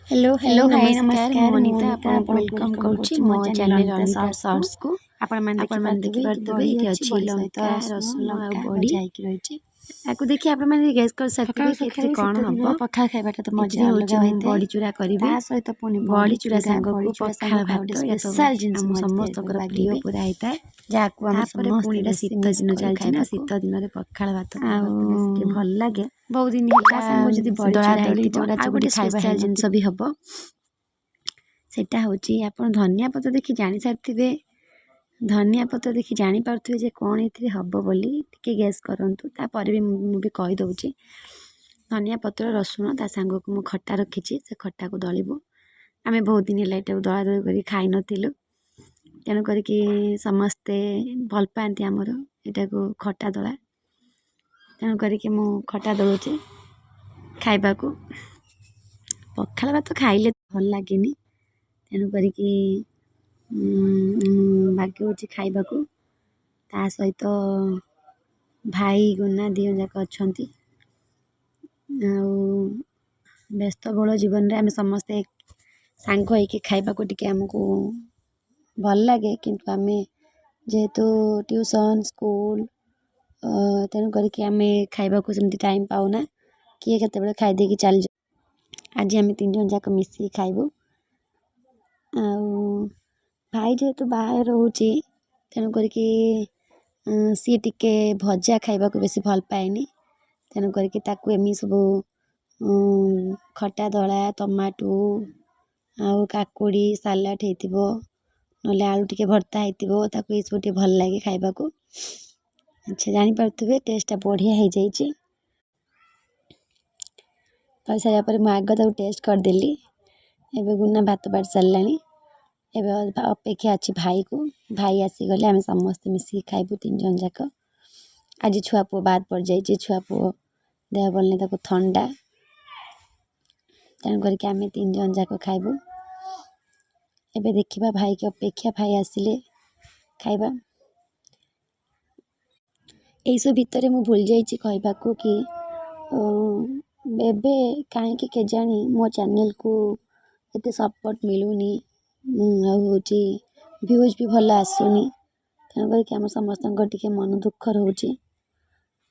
Hello hello high, high, ନମସ୍କାର। ମୁଁ ନମସ୍କାର। ମୁଁ ଅନିତା, ଅନିତା, ଆପଣଙ୍କୁ ଆପଣଙ୍କୁ welcome welcome କରୁଛି କରୁଛି ମୋ ମୋ ଚ୍ୟାନେଲ୍ ଚ୍ୟାନେଲ୍ ଅନିତା ଅନିତା ସର୍ଟସକୁ। ସର୍ଟସକୁ। ଆପଣମାନେ ଆପଣମାନେ ଦେଖିପାରୁଥିବେ କି ଦେଖିପାରୁଥିବେ, ବଡ଼ି ଏଇଠି ଅଛି, ଅଛି ବଡ଼ି ସହିତ ଲଙ୍କା, ରସୁଣ, ରସୁଣ ଆଉ ଲଙ୍କା ବଡ଼ି। ଭଜା ହେଇକି ରହିଛି। ଆକୁ ଦେଖି ଆପଣମାନେ ଗେସ୍ କରିସାରିଥିବେ ସକାଳୁ କି ଏଥିରେ ସକାଳୁ କ'ଣ ଶୀତ ହେବ। ଦିନର ପଖାଳ ଖାଇବାଟା ତ ମଜା ଏଥିରେ ହେଉଛି ଅଲଗା ମୁଁ ହୋଇଥାଏ। ବଡ଼ି ଚୁରା ତା କରିବି। ସହିତ ପୁଣି ବଡ଼ି ଚୁରା ଚୁରା, ସାଙ୍ଗକୁ ବଡ଼ି ଚୁରା ପଖାଳ ସାଙ୍ଗକୁ ଆଉ ଭାତ, ଗୋଟେ ଏଇଟା ତ ସ୍ପେଶାଲ୍ ଜିନିଷ ଆମ ମୁଁ ଆଜି ତିଆରି ସମସ୍ତଙ୍କର କରି ପ୍ରିୟ ବାଗେଇବି, ପୁରା ହେଇଥାଏ। ଯାହାକୁ ଆମେ ତାପରେ ପୁଣି ସମସ୍ତେ ଏଇଟା ବେଶୀ ଶୀତ ମିସ୍ ଦିନ କରୁ ଚାଲିଛି ନା, ଖାଇବାକୁ। ଶୀତ ଦିନରେ ପଖାଳ ଭାତ ଆଉ ଖାଇବାକୁ ବେଶୀ ଟିକେ ଭଲ ଲାଗେ। ବହୁତ ଦିନ ତା ହେଲା ସାଙ୍ଗକୁ ଯଦି ସେ ବଡ଼ି ଦଳା ଚୁରା ଦଳି ହେଇଥିବ, ଚକଟା ଆଉ ଚକଟି ଗୋଟେ ଖାଇବା ସ୍ପେଶାଲ୍ ଜିନିଷ ହେଇନଥିବ। ବି ହେବ। ସେଇଟା ହେଉଛି, ଆପଣ ଧନିଆ ପତ୍ର ଦେଖି ଜାଣିସାରିଥିବେ, ଧନିଆ ପତ୍ର ଦେଖି ଜାଣିପାରୁଥିବେ ଯେ କ'ଣ ଏଥିରେ ହେବ ବୋଲି। ଟିକେ ଗେସ୍ କରନ୍ତୁ, ତାପରେ ବି ମୁଁ ବି କହିଦେଉଛି। ଧନିଆ ପତ୍ର, ରସୁଣ, ତା ସାଙ୍ଗକୁ ମୁଁ ଖଟା ରଖିଛି, ସେ ଖଟାକୁ ଦଳିବୁ। ଆମେ ବହୁତ ଦିନ ହେଲା ଏଇଟାକୁ ଦଳା ଦଳି କରି ଖାଇନଥିଲୁ। ତେଣୁ କରିକି ସମସ୍ତେ ଭଲ ପାଆନ୍ତି ଆମର ଏଇଟାକୁ, ଖଟା ଦଳା। ତେଣୁ କରିକି ମୁଁ ଖଟା ଦଳୁଛି ଖାଇବାକୁ। ପଖାଳ ଭାତ ଖାଇଲେ ଭଲ ଲାଗେନି, ତେଣୁ କରିକି ବାଗଉଛି ଖାଇବାକୁ। ତା ସହିତ ଭାଇ, ଗୁନା ଦୁଇ ଜଣ ଯାକ ଅଛନ୍ତି। ଆଉ ବ୍ୟସ୍ତବହୁଳ ଜୀବନରେ ଆମେ ସମସ୍ତେ ସାଙ୍ଗ ହେଇକି ଖାଇବାକୁ ଟିକେ ଆମକୁ ଭଲ ଲାଗେ। କିନ୍ତୁ ଆମେ ଯେହେତୁ ଟ୍ୟୁସନ୍, ସ୍କୁଲ, ତେଣୁ କରିକି ଆମେ ଖାଇବାକୁ ସେମିତି ଟାଇମ୍ ପାଉନା। କିଏ କେତେବେଳେ ଖାଇଦେଇକି ଚାଲିଯାଏ। ଆଜି ଆମେ ତିନି ଜଣ ଯାକ ମିଶିକି ଖାଇବୁ। ଆଉ ଭାଇ ଯେହେତୁ ବାହାରେ ରହୁଛି, ତେଣୁ କରିକି ସିଏ ଟିକେ ଭଜା ଖାଇବାକୁ ବେଶୀ ଭଲ ପାଏନି। ତେଣୁ କରିକି ତାକୁ ଏମିତି ସବୁ ଖଟା ଦଳା, ଟମାଟୋ ଆଉ କାକୁଡ଼ି ସାଲାଡ଼ ହେଇଥିବ, ନହେଲେ ଆଳୁ ଟିକେ ଭର୍ତ୍ତା ହେଇଥିବ, ତାକୁ ଏସବୁ ଟିକେ ଭଲ ଲାଗେ ଖାଇବାକୁ। ଆଚ୍ଛା, ଜାଣିପାରୁଥିବେ ଟେଷ୍ଟଟା ବଢ଼ିଆ ହେଇଯାଇଛି। କରିସାରିଲା ପରେ ମୁଁ ଆଗ ତାକୁ ଟେଷ୍ଟ କରିଦେଲି। ଏବେ ଗୁନା ଭାତ ବାଢ଼ି ସାରିଲାଣି। ଏବେ ଅପେକ୍ଷା ଅଛି ଭାଇକୁ। ଭାଇ ଆସିଗଲେ ଆମେ ସମସ୍ତେ ମିଶିକି ଖାଇବୁ ତିନି ଜଣ ଯାକ। ଆଜି ଛୁଆ ପୁଅ ବାଦ ପଡ଼ିଯାଇଛି। ଛୁଆ ପୁଅ ଦେହ ଭଲ ନାହିଁ, ତାକୁ ଥଣ୍ଡା। ତେଣୁ କରିକି ଆମେ ତିନି ଜଣ ଯାକ ଖାଇବୁ। ଏବେ ଦେଖିବା, ଭାଇକି ଅପେକ୍ଷା, ଭାଇ ଆସିଲେ ଖାଇବା। ଏଇସବୁ ଭିତରେ ମୁଁ ଭୁଲି ଯାଇଛି କହିବାକୁ କି ଏବେ କାହିଁକି କେଜାଣି ମୋ ଚ୍ୟାନେଲ୍କୁ ଏତେ ସପୋର୍ଟ ମିଳୁନି, ଆଉ ହେଉଛି ଭ୍ୟୁଜ୍ ବି ଭଲ ଆସୁନି। ତେଣୁ କରିକି ଆମ ସମସ୍ତଙ୍କର ଟିକେ ମନ ଦୁଃଖ ରହୁଛି।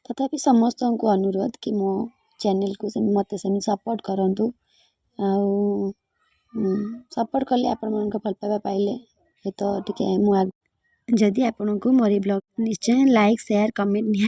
ତଥାପି ସମସ୍ତଙ୍କୁ ଅନୁରୋଧ କି ମୋ ଚ୍ୟାନେଲ୍କୁ ମୋତେ ସେମିତି ସପୋର୍ଟ କରନ୍ତୁ। ଆଉ ସପୋର୍ଟ କଲେ, ଆପଣମାନଙ୍କ ଭଲ ପାଇବା ପାଇଲେ ହୁଏତ ଟିକେ ମୁଁ ଯଦି ଆପଣଙ୍କୁ ମୋର ଏଇ ବ୍ଲଗ୍, ନିଶ୍ଚୟ ଲାଇକ୍, ସେୟାର, କମେଣ୍ଟ ନିହାତି